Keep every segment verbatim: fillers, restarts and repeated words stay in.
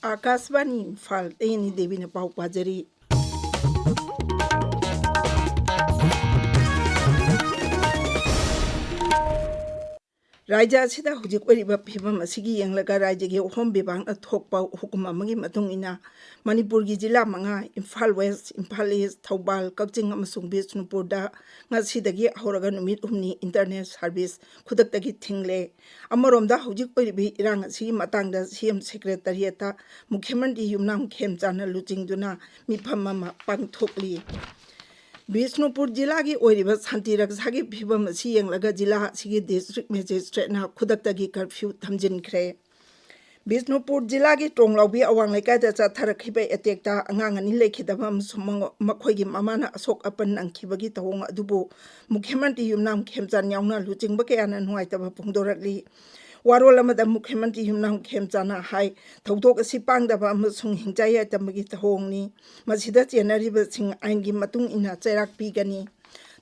ꯑꯥꯀꯥꯁꯕꯥꯅꯤ ꯏꯝꯐꯥꯜ, ꯑꯩꯅꯤ ꯗꯦꯕꯤꯅ ꯄꯥꯎ ꯄꯥꯖꯔꯤ꯫ ꯔꯥꯖ꯭ꯌ ꯑꯁꯤꯗ ꯍꯧꯖꯤꯛ ꯑꯣꯏꯔꯤꯕ ꯐꯤꯕꯝ ꯑꯁꯤꯒꯤ ꯌꯦꯡꯂꯒ ꯔꯥꯖ꯭ꯌꯒꯤ ꯑꯍꯣꯝ ꯕꯤꯚꯥꯒꯅ ꯊꯣꯛꯄ ꯍꯨꯀꯨꯝ ꯑꯃꯒꯤ ꯃꯇꯨꯡ ꯏꯟꯅ ꯃꯅꯤꯄꯨꯔꯒꯤ ꯖꯤꯂꯥ ꯃꯉꯥ, ꯏꯝꯐꯥꯜ ꯋꯦꯁ, ꯏꯝꯐꯥꯜ ꯏꯁ, ꯊꯧꯕꯥꯜ, ꯀꯛꯆꯤꯡ ꯑꯃꯁꯨꯡ ꯕꯤꯁꯅꯨꯄꯨꯔꯗ ꯉꯁꯤꯗꯒꯤ ꯍꯧꯔꯒ ꯅꯨꯃꯤꯠ ꯍꯨꯝꯅꯤ internet service ꯈꯨꯗꯛꯇꯒꯤ ꯊꯤꯡꯂꯦ꯫ ꯑꯃꯔꯣꯝꯗ ꯍꯧꯖꯤꯛ ꯑꯣꯏꯔꯤꯕ ꯏꯔꯥꯡ ꯑꯁꯤꯒꯤ ꯃꯇꯥꯡꯗ C M Secretariatꯇ ꯃꯨꯈ꯭ꯌ ꯃꯟꯇ꯭ꯔꯤ ꯌꯨꯝꯅꯥꯝ ꯈꯦꯝꯆꯥꯟꯅ ꯂꯨꯆꯤꯡꯗꯨꯅ ꯃꯤꯐꯝ ꯑꯃ ꯄꯥꯡꯊꯣꯛꯂꯤ꯫ ꯕꯤꯁꯅꯨꯄꯨꯔ ꯖꯤꯂꯥꯒꯤ ꯑꯣꯏꯔꯤꯕ ꯁꯥꯟꯇꯤ ꯔꯛꯁꯥꯒꯤ ꯐꯤꯕꯝ ꯑꯁꯤ ꯌꯦꯡꯂꯒ ꯖꯤꯂꯥ ꯑꯁꯤꯒꯤ district magistrateꯅ ꯈꯨꯗꯛꯇꯒꯤ curfew ꯊꯝꯖꯤꯟꯈ꯭ꯔꯦ꯫ ꯕꯤꯁꯅꯨꯄꯨꯔ ꯖꯤꯂꯥꯒꯤ ꯇ꯭ꯔꯣꯡꯂꯥꯎꯕꯤ ꯑꯋꯥꯡ ꯂꯩꯀꯥꯏꯗ ꯆꯠꯊꯔꯛꯈꯤꯕ attackꯇ ꯑꯉꯥꯡ ꯑꯅꯤ ꯂꯩꯈꯤꯗꯕ ꯑꯃꯁꯨꯡ ꯃꯉꯣ-, ꯃꯈꯣꯏꯒꯤ ꯃꯃꯥꯅ ꯑꯁꯣꯛ ꯑꯄꯟ ꯅꯪꯈꯤꯕꯒꯤ ꯊꯧꯑꯣꯡ ꯑꯗꯨꯕꯨ ꯃꯨꯈ꯭ꯌ ꯃꯟꯇ꯭ꯔꯤ ꯌꯨꯝꯅꯥꯝ ꯈꯦꯝꯆꯥꯟ ꯌꯥꯎꯅ ꯂꯨꯆꯤꯡꯕ ꯀꯌꯥꯅ ꯅꯨꯡꯉꯥꯏꯇꯕ ꯐꯣꯡꯗꯣꯔꯛꯂꯤ꯫ ꯋꯥꯔꯣꯜ ꯑꯃꯗ ꯃꯨꯈ꯭ꯌ ꯃꯟꯇ꯭ꯔꯤ ꯌꯨꯝꯅꯥꯝ ꯈꯦꯝꯆꯥꯟꯅ ꯍꯥꯏ, ꯊꯧꯗꯣꯛ ꯑꯁꯤ ꯄꯥꯡꯗꯕ ꯑꯃꯁꯨꯡ ꯍꯤꯡꯆꯥꯏ ꯌꯥꯏꯇꯝꯕꯒꯤ ꯊꯧꯑꯣꯡꯅꯤ꯫ ꯃꯁꯤꯗ ꯆꯦꯟꯅꯔꯤꯕꯁꯤꯡ ꯑꯥꯏꯟꯒꯤ ꯃꯇꯨꯡ ꯏꯟꯅ ꯆꯩꯔꯥꯛ ꯄꯤꯒꯅꯤ꯫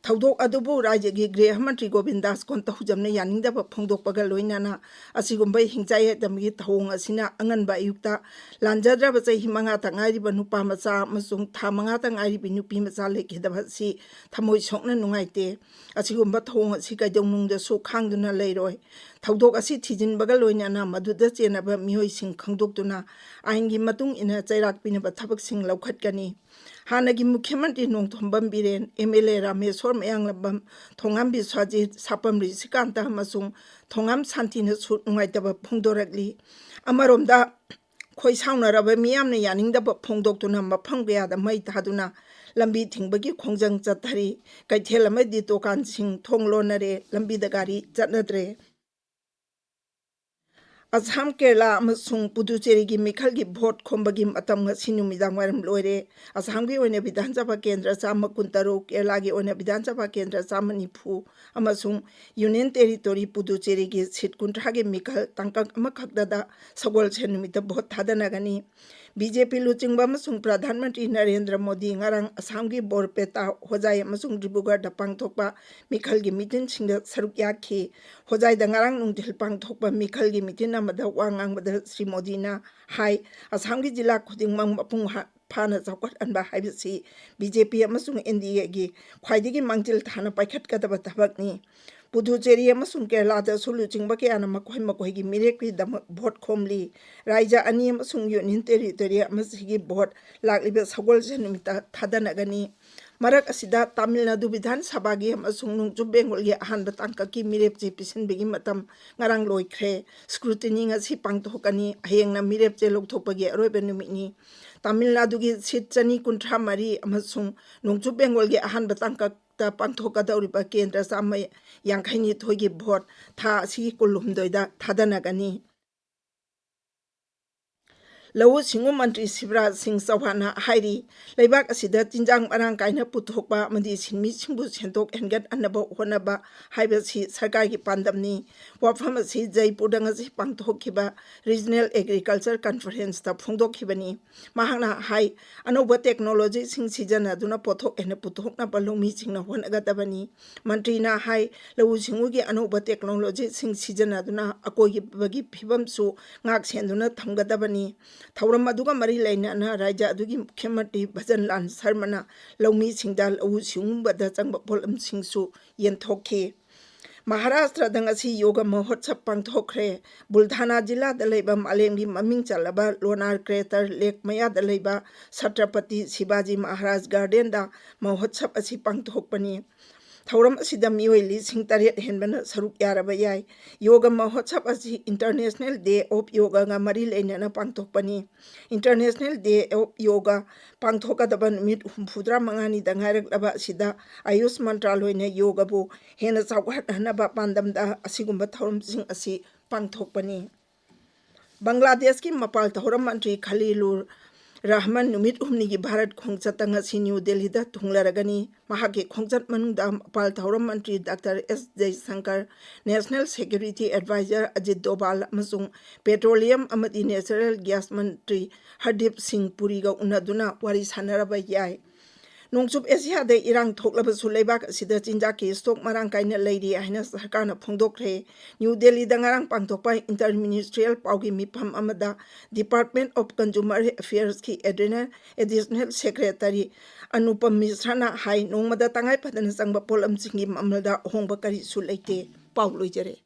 ꯊꯧꯗꯣꯛ ꯑꯗꯨꯕꯨ ꯔꯥꯖ꯭ꯌꯒꯤ ꯒ꯭ꯔꯤꯍ ꯃꯟꯇ꯭ꯔꯤ ꯒꯣꯕꯤꯟꯗꯥꯁ ꯀꯣꯟꯇꯧꯖꯝꯅ ꯌꯥꯅꯤꯡꯗꯕ ꯐꯣꯡꯗꯣꯛꯄꯒ ꯂꯣꯏꯅꯅ ꯑꯁꯤꯒꯨꯝꯕ ꯍꯤꯡꯆꯥꯏ ꯌꯥꯏꯇꯝꯕꯒꯤ ꯊꯧꯑꯣꯡ ꯑꯁꯤꯅ ꯑꯉꯟꯕ ꯑꯌꯨꯛꯇ ꯂꯥꯟꯖꯗ꯭ꯔꯕ ꯆꯍꯤ ꯃꯉꯥꯇ ꯉꯥꯏꯔꯤꯕ ꯅꯨꯄꯥ ꯃꯆꯥ ꯑꯃꯁꯨꯡ ꯊꯥ ꯃꯉꯥꯇ ꯉꯥꯏꯔꯤꯕꯤ ꯅꯨꯄꯤ ꯃꯆꯥ ꯂꯩꯈꯤꯗꯕ ꯑꯁꯤ ꯊꯃꯣꯏ ꯁꯣꯛꯅ ꯅꯨꯡꯉꯥꯏꯇꯦ꯫ ꯑꯁꯤꯒꯨꯝꯕ ꯊꯧꯑꯣꯡ ꯑꯁꯤ ꯀꯩꯗꯧꯅꯨꯡꯗꯁꯨ ꯈꯥꯡꯗꯨꯅ ꯂꯩꯔꯣꯏ꯫ ꯊꯧꯗꯣꯛ ꯑꯁꯤ ꯊꯤꯖꯤꯟꯕꯒ ꯂꯣꯏꯅꯅ ꯃꯗꯨꯗ ꯆꯦꯟꯅꯕ ꯃꯤꯑꯣꯏꯁꯤꯡ ꯈꯪꯗꯣꯛꯇꯨꯅ ꯑꯥꯏꯟꯒꯤ ꯃꯇꯨꯡ ꯏꯟꯅ ꯆꯩꯔꯥꯛ ꯄꯤꯅꯕ ꯊꯕꯛꯁꯤꯡ ꯂꯧꯈꯠꯀꯅꯤ꯫ ꯍꯥꯟꯅꯒꯤ ꯃꯨꯈ꯭ꯌ ꯃꯟꯇ꯭ꯔꯤ Nongthombam Biren, M L A Rameshwor ꯃꯌꯥꯡꯂꯝꯕꯝ, ꯊꯣꯉꯥꯝ ꯕꯤꯁ꯭ꯋꯥꯖꯤꯠ, ꯁꯥꯄꯝ ꯔꯤꯁꯤꯀꯥꯟꯇ ꯑꯃꯁꯨꯡ ꯊꯣꯉꯥꯝ ꯁꯥꯟꯇꯤꯅꯁꯨ ꯅꯨꯡꯉꯥꯏꯇꯕ ꯐꯣꯡꯗꯣꯔꯛꯂꯤ꯫ ꯑꯃꯔꯣꯝꯗ, ꯈꯣꯏ ꯁꯥꯎꯅꯔꯕ ꯃꯤꯌꯥꯝꯅ ꯌꯥꯅꯤꯡꯗꯕ ꯐꯣꯡꯗꯣꯛꯇꯨꯅ ꯃꯐꯝ ꯀꯌꯥꯗ ꯃꯩ ꯊꯥꯗꯨꯅ ꯂꯝꯕꯤ ꯊꯤꯡꯕꯒꯤ ꯈꯣꯡꯖꯪ ꯆꯠꯊꯔꯤ꯫ ꯀꯩꯊꯦꯜ ꯑꯃꯗꯤ ꯗꯨꯀꯥꯟꯁꯤꯡ ꯊꯣꯡ ꯂꯣꯟꯅꯔꯦ, ꯂꯝꯕꯤꯗ ꯒꯥꯔꯤ ꯆꯠꯅꯗ꯭ꯔꯦ꯫ ꯑꯁꯥꯝ, ꯀꯦꯔꯂꯥ ꯑꯃꯁꯨꯡ ꯄꯨꯗꯨꯆꯦꯔꯤꯒꯤ ꯃꯤꯈꯜꯒꯤ ꯚꯣꯠ ꯈꯣꯝꯕꯒꯤ ꯃꯇꯝ ꯉꯁꯤ ꯅꯨꯃꯤꯗꯥꯡ ꯋꯥꯏꯔꯝ ꯂꯣꯏꯔꯦ꯫ ꯑꯁꯥꯝꯒꯤ ꯑꯣꯏꯅ ꯕꯤꯙꯥꯟ ꯁꯚꯥ ꯀꯦꯟꯗ꯭ꯔ ꯆꯥꯝꯃ ꯀꯨꯟꯇꯔꯨꯛ, ꯀꯦꯔꯂꯥꯒꯤ ꯑꯣꯏꯅ ꯕꯤꯙꯥꯟ ꯁꯚꯥ ꯀꯦꯟꯗ꯭ꯔ ꯆꯥꯝꯃ ꯅꯤꯐꯨ ꯑꯃꯁꯨꯡ Union Territory ꯄꯨꯗꯨꯆꯦꯔꯤꯒꯤ ꯁꯤꯠ ꯀꯨꯟꯊ꯭ꯔꯥꯒꯤ ꯃꯤꯈꯜ ꯇꯥꯡꯀꯛ ꯑꯃꯈꯛꯇꯗ ꯁꯒꯣꯜꯁꯦꯟ ꯅꯨꯃꯤꯠꯇ ꯚꯣꯠ ꯊꯥꯗꯅꯒꯅꯤ꯫ ꯕꯤ ꯖꯦ ꯄꯤ ꯂꯨꯆꯤꯡꯕ ꯑꯃꯁꯨꯡ ꯄ꯭ꯔꯙꯥꯟ ꯃꯟꯇ꯭ꯔꯤ ꯅꯔꯦꯟꯗ꯭ꯔ ꯃꯣꯗꯤ ꯉꯔꯥꯡ ꯑꯁꯥꯝꯒꯤ ꯕꯣꯔꯄꯦꯇꯥ, ꯍꯣꯖꯥꯏ ꯑꯃꯁꯨꯡ ꯗꯤꯕ꯭ꯔꯨꯒꯔꯗ ꯄꯥꯡꯊꯣꯛꯄ ꯃꯤꯈꯜꯒꯤ ꯃꯤꯇꯤꯟꯁꯤꯡꯗ ꯁꯔꯨꯛ ꯌꯥꯈꯤ꯫ ꯍꯣꯖꯥꯏꯗ ꯉꯔꯥꯡ ꯅꯨꯡꯊꯤꯜ ꯄꯥꯡꯊꯣꯛꯄ ꯃꯤꯈꯜꯒꯤ ꯃꯤꯇꯤꯟ ꯑꯃꯗ ꯋꯥ ꯉꯥꯡꯕꯗ ꯁ꯭ꯔꯤ ꯃꯣꯗꯤꯅ ꯍꯥꯏ, ꯑꯁꯥꯝꯒꯤ ꯖꯤꯂꯥ ꯈꯨꯗꯤꯡꯃꯛ ꯃꯄꯨꯡ ꯍꯥ-, ꯐꯥꯅ ꯆꯥꯎꯈꯠꯍꯟꯕ ꯍꯥꯏꯕꯁꯤ ꯕꯤ ꯖꯦ ꯄꯤ ꯑꯃꯁꯨꯡ ꯑꯦꯟ ꯗꯤ ꯑꯦꯒꯤ ꯈ꯭ꯋꯥꯏꯗꯒꯤ ꯃꯥꯡꯖꯤꯜ ꯊꯥꯅ ꯄꯥꯏꯈꯠꯀꯗꯕ ꯊꯕꯛꯅꯤ꯫ ꯄꯨꯗꯨꯆꯦꯔꯤ ꯑꯃꯁꯨꯡ ꯀꯦꯔꯂꯥꯗꯁꯨ ꯂꯨꯆꯤꯡꯕ ꯀꯌꯥꯅ ꯃꯈꯣꯏ ꯃꯈꯣꯏꯒꯤ ꯃꯤꯔꯦꯞꯀꯤꯗꯃꯛ ꯚꯣꯠ ꯈꯣꯝꯂꯤ꯫ ꯔꯥꯏꯖ꯭ꯌ ꯑꯅꯤ ꯑꯃꯁꯨꯡ ꯌꯨꯅꯤꯌꯟ ꯇꯦꯔꯤꯇꯣꯔꯤ ꯑꯃꯁꯤꯒꯤ ꯚꯣꯠ ꯂꯥꯛꯂꯤꯕ ꯁꯒꯣꯜꯁꯦꯟ ꯅꯨꯃꯤꯠꯇ ꯊꯥꯗꯅꯒꯅꯤ꯫ ꯃꯔꯛ ꯑꯁꯤꯗ, ꯇꯥꯃꯤꯜ ꯅꯥꯗꯨ ꯕꯤꯙꯥꯟ ꯁꯚꯥꯒꯤ ꯑꯃꯁꯨꯡ ꯅꯣꯡꯆꯨꯞ ꯕꯦꯡꯒꯣꯜꯒꯤ ꯑꯍꯥꯟꯕ ꯇꯥꯡꯀꯛꯀꯤ ꯃꯤꯔꯦꯞ ꯆꯦ ꯄꯤꯁꯤꯟꯕꯒꯤ ꯃꯇꯝ ꯉꯔꯥꯡ ꯂꯣꯏꯈ꯭ꯔꯦ꯫ ꯁ꯭ꯀ꯭ꯔꯨꯇꯤꯅꯤ ꯉꯁꯤ ꯄꯥꯡꯊꯣꯛꯀꯅꯤ꯫ ꯍꯌꯦꯡꯅ ꯃꯤꯔꯦꯞ ꯆꯦ ꯂꯧꯊꯣꯛꯄꯒꯤ ꯑꯔꯣꯏꯕ ꯅꯨꯃꯤꯠꯅꯤ꯫ ꯇꯥꯃꯤꯜ ꯅꯥꯗꯨꯒꯤ ꯁꯤꯠ ꯆꯅꯤ ꯀꯨꯟꯊ꯭ꯔꯥ ꯃꯔꯤ ꯑꯃꯁꯨꯡ ꯅꯣꯡꯆꯨꯞ ꯕꯦꯡꯒꯣꯜꯒꯤ ꯑꯍꯥꯟꯕ ꯇꯥꯡꯀꯛꯇ ꯄꯥꯡꯊꯣꯛꯀꯗꯧꯔꯤꯕ ꯀꯦꯟꯗ꯭ꯔ ꯆꯥꯝꯃ ꯌꯥꯡꯈꯩ ꯅꯤꯊꯣꯏꯒꯤ ꯚꯣꯠ ꯊꯥ ꯑꯁꯤꯒꯤ ꯀꯨꯟꯍꯨꯝꯗꯣꯏꯗ ꯊꯥꯗꯅꯒꯅꯤ꯫ ꯂꯧꯎ ꯁꯤꯡꯎ ꯃꯟꯇ꯭ꯔꯤ ꯁꯤꯕꯔꯥꯖ ꯁꯤꯡ ꯆꯧꯍꯥꯟꯅ ꯍꯥꯏꯔꯤ, ꯂꯩꯕꯥꯛ ꯑꯁꯤꯗ ꯆꯤꯟꯖꯥꯛ ꯃꯔꯥꯡ ꯀꯥꯏꯅ ꯄꯨꯊꯣꯛꯄ ꯑꯃꯗꯤ ꯁꯤꯟꯃꯤꯁꯤꯡꯕꯨ ꯁꯦꯟꯊꯣꯛ ꯍꯦꯟꯒꯠꯍꯟꯅꯕ ꯍꯣꯠꯅꯕ ꯍꯥꯏꯕꯁꯤ ꯁꯔꯀꯥꯔꯒꯤ ꯄꯥꯟꯗꯝꯅꯤ꯫ ꯋꯥꯐꯝ ꯑꯁꯤ ꯖꯩꯄꯨꯔꯗ ꯉꯁꯤ ꯄꯥꯡꯊꯣꯛꯈꯤꯕ ꯔꯤꯖꯅꯦꯜ ꯑꯦꯒ꯭ꯔꯤꯀꯜꯆꯔ ꯀꯟꯐꯔꯦꯟꯁꯇ ꯐꯣꯡꯗꯣꯛꯈꯤꯕꯅꯤ꯫ ꯃꯍꯥꯛꯅ ꯍꯥꯏ, ꯑꯅꯧꯕ ꯇꯦꯛꯅꯣꯂꯣꯖꯤꯁꯤꯡ ꯁꯤꯖꯤꯟꯅꯗꯨꯅ ꯄꯣꯠꯊꯣꯛ ꯍꯦꯟꯅ ꯄꯨꯊꯣꯛꯅꯕ ꯂꯧꯃꯤꯁꯤꯡꯅ ꯍꯣꯠꯅꯒꯗꯕꯅꯤ꯫ ꯃꯟꯇ꯭ꯔꯤꯅ ꯍꯥꯏ, ꯂꯧꯎ ꯁꯤꯡꯎꯒꯤ ꯑꯅꯧꯕ ꯇꯦꯛꯅꯣꯂꯣꯖꯤꯁꯤꯡ ꯁꯤꯖꯤꯟꯅꯗꯨꯅ ꯑꯀꯣꯏꯕꯒꯤ ꯐꯤꯕꯝꯁꯨ ꯉꯥꯛ ꯁꯦꯟꯗꯨꯅ ꯊꯝꯒꯗꯕꯅꯤ꯫ ꯊꯧꯔꯝ ꯑꯗꯨꯒ ꯃꯔꯤ ꯂꯩꯅꯅ ꯔꯥꯖ꯭ꯌ ꯑꯗꯨꯒꯤ ꯃꯨꯈ꯭ꯌ ꯃꯟꯇ꯭ꯔꯤ ꯚꯖꯟ ꯂꯥꯜ ꯁꯔꯃꯅ ꯂꯧꯃꯤꯁꯤꯡꯗ ꯂꯧꯎ ꯁꯤꯡꯎꯕꯗ ꯆꯪꯕ ꯄꯣꯠꯂꯝꯁꯤꯡꯁꯨ ꯌꯦꯟꯊꯣꯛꯈꯤ꯫ ꯃꯍꯥꯔꯥꯁꯇ꯭ꯔꯗ ꯉꯁꯤ ꯌꯣꯒ ꯃꯍꯣꯠꯁꯕ ꯄꯥꯡꯊꯣꯛꯈ꯭ꯔꯦ꯫ ꯕꯨꯜꯙꯥꯅꯥ ꯖꯤꯂꯥꯗ ꯂꯩꯕ ꯃꯥꯂꯦꯝꯒꯤ ꯃꯃꯤꯡ ꯆꯠꯂꯕ ꯂꯣꯅꯥꯔ ꯀ꯭ꯔꯦꯇꯔ ꯂꯦꯛ ꯃꯌꯥꯗ ꯂꯩꯕ ꯁꯇ꯭ꯔꯄꯇꯤ ꯁꯤꯕꯥꯖꯤ ꯃꯍꯥꯔꯥꯖ ꯒꯥꯔꯗꯦꯟꯗ ꯃꯍꯣꯠꯁꯕ ꯑꯁꯤ ꯄꯥꯡꯊꯣꯛꯄꯅꯤ꯫ ꯊꯧꯔꯝ ꯑꯁꯤꯗ ꯃꯤꯑꯣꯏ ꯂꯤꯁꯤꯡ ꯇꯔꯦꯠ ꯍꯦꯟꯕꯅ ꯁꯔꯨꯛ ꯌꯥꯔꯕ ꯌꯥꯏ꯫ ꯌꯣꯒ ꯃꯍꯣꯠꯁꯕ ꯑꯁꯤ International Day of Yogaꯒ ꯃꯔꯤ ꯂꯩꯅꯅ ꯄꯥꯡꯊꯣꯛꯄꯅꯤ꯫ International Day of Yoga ꯄꯥꯡꯊꯣꯛꯀꯗꯕ ꯅꯨꯃꯤꯠ ꯍꯨꯝꯐꯨꯇꯔꯥ ꯃꯉꯥꯅꯤꯗ ꯉꯥꯏꯔꯛꯂꯕ ꯑꯁꯤꯗ ꯑꯌꯨꯁ ꯃꯟꯇ꯭ꯔꯥꯂꯣꯏꯅ ꯌꯣꯒꯕꯨ ꯍꯦꯟꯅ ꯆꯥꯎꯈꯠꯍꯟꯅꯕ ꯄꯥꯟꯗꯝꯗ ꯑꯁꯤꯒꯨꯝꯕ ꯊꯧꯔꯝꯁꯤꯡ ꯑꯁꯤ ꯄꯥꯡꯊꯣꯛꯄꯅꯤ꯫ ꯕꯪꯒ꯭ꯂꯥꯗꯦꯁꯀꯤ ꯃꯄꯥꯜ ꯊꯧꯔꯝ ꯃꯟꯇ꯭ꯔꯤ ꯈꯂꯤꯂꯨꯔ ꯔꯍꯃꯟ ꯅꯨꯃꯤꯠ ꯍꯨꯝꯅꯤꯒꯤ ꯚꯥꯔꯠ ꯈꯣꯡꯆꯠꯇ ꯉꯁꯤ ꯅ꯭ꯌꯨ ꯗꯦꯜꯂꯤꯗ ꯊꯨꯡꯂꯔꯒꯅꯤ꯫ ꯃꯍꯥꯛꯀꯤ ꯈꯣꯡꯆꯠ ꯃꯅꯨꯡꯗ ꯃꯄꯥꯜ ꯊꯧꯔꯝ ꯃꯟꯇ꯭ꯔꯤ ꯗꯥꯛꯇꯔ ꯑꯦꯁ ꯖꯌꯁꯪꯀꯔ, ꯅꯦꯁꯅꯦꯜ ꯁꯦꯀ꯭ꯌꯨꯔꯤꯇꯤ ꯑꯦꯗꯚꯥꯏꯖꯔ ꯑꯖꯤꯠ ꯗꯣꯚꯥꯜ ꯑꯃꯁꯨꯡ ꯄꯦꯇ꯭ꯔꯣꯂꯤꯌꯝ ꯑꯃꯗꯤ ꯅꯦꯆꯔꯦꯜ ꯒ꯭ꯌꯥꯁ ꯃꯟꯇ꯭ꯔꯤ ꯍꯔꯗꯤꯞ ꯁꯤꯡ ꯄꯨꯔꯤꯒ ꯎꯅꯗꯨꯅ ꯋꯥꯔꯤ ꯁꯥꯟꯅꯔꯕ ꯌꯥꯏ꯫ ꯅꯣꯡꯆꯨꯞ ꯑꯦꯁꯤꯌꯥꯗ ꯏꯔꯥꯡ ꯊꯣꯛꯂꯕꯁꯨ ꯂꯩꯕꯥꯛ ꯑꯁꯤꯗ ꯆꯤꯟꯖꯥꯛꯀꯤ ꯁ꯭ꯇꯣꯛ ꯃꯔꯥꯡ ꯀꯥꯏꯅ ꯂꯩꯔꯤ ꯍꯥꯏꯅ ꯁꯔꯀꯥꯔꯅ ꯐꯣꯡꯗꯣꯛꯈ꯭ꯔꯦ꯫ ꯅ꯭ꯌꯨ ꯗꯦꯜꯂꯤꯗ ꯉꯔꯥꯡ ꯄꯥꯡꯊꯣꯛꯄ ꯏꯟꯇꯔ ꯃꯤꯅꯤꯁꯇ꯭ꯔꯤꯌꯦꯜ ꯄꯥꯎꯒꯤ ꯃꯤꯐꯝ ꯑꯃꯗ Department of Consumer Affairsꯀꯤ ꯑꯦꯗꯤꯅ-, ꯑꯦꯗꯤꯁꯅꯦꯜ ꯁꯦꯀ꯭ꯔꯦꯇꯔꯤ ꯑꯅꯨꯄꯝ ꯃꯤꯁ꯭ꯔꯅ ꯍꯥꯏ, ꯅꯣꯡꯃꯗ ꯇꯉꯥꯏ ꯐꯗꯅ ꯆꯪꯕ ꯄꯣꯠꯂꯝꯁꯤꯡꯒꯤ ꯃꯃꯜꯗ ꯑꯍꯣꯡꯕ ꯀꯔꯤꯁꯨ ꯂꯩꯇꯦ꯫ ꯄꯥꯎ ꯂꯣꯏꯖꯔꯦ꯫